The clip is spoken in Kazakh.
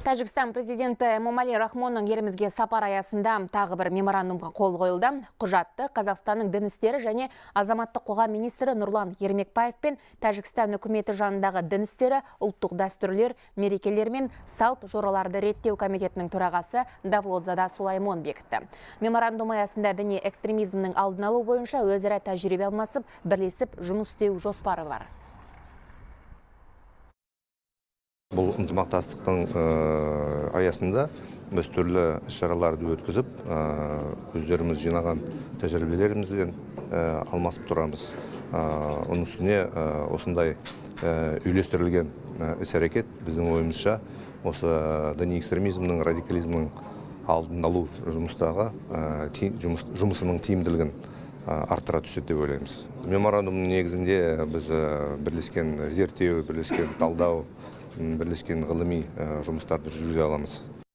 Тәжікстан президенті Эмомали Рахмонның елімізге сапар аясында тағы бір меморандумға қол қойылды. Құжатты Қазақстанның дін істері және азаматтық қоғам министрі Нұрлан Ермекбаев пен Тәжікстан үкіметі жанындағы дін істері, ұлттық дәстүрлер, мерекелер мен салт жораларды реттеу комитетінің төрағасы Давлодзада Сулаймон бекітті. Меморандум аясында діни экстремизмнің алдын алу бойынша өзара тәжірибе алмасып, бірлесіп жұмыс істеу жоспары бар. Бұл ынтымақтастықтың аясында біз түрлі іс-шараларды өткізіп, өздеріміз жинаған тәжірибелерімізбен алмасып тұрамыз. Оның үстіне осындай үйлестірілген іс-әрекет біздің ойымызша осы діни экстремизмнің, радикализмнің алдын алу жұмыстағы жұмысының тиімділігін арттыра түседі деп ойлаймыз. Меморандумның негізінде біз бірлескен зерттеу, бірлескен талдау, бірлескен ғылыми жұмыстарды жүргізе аламыз.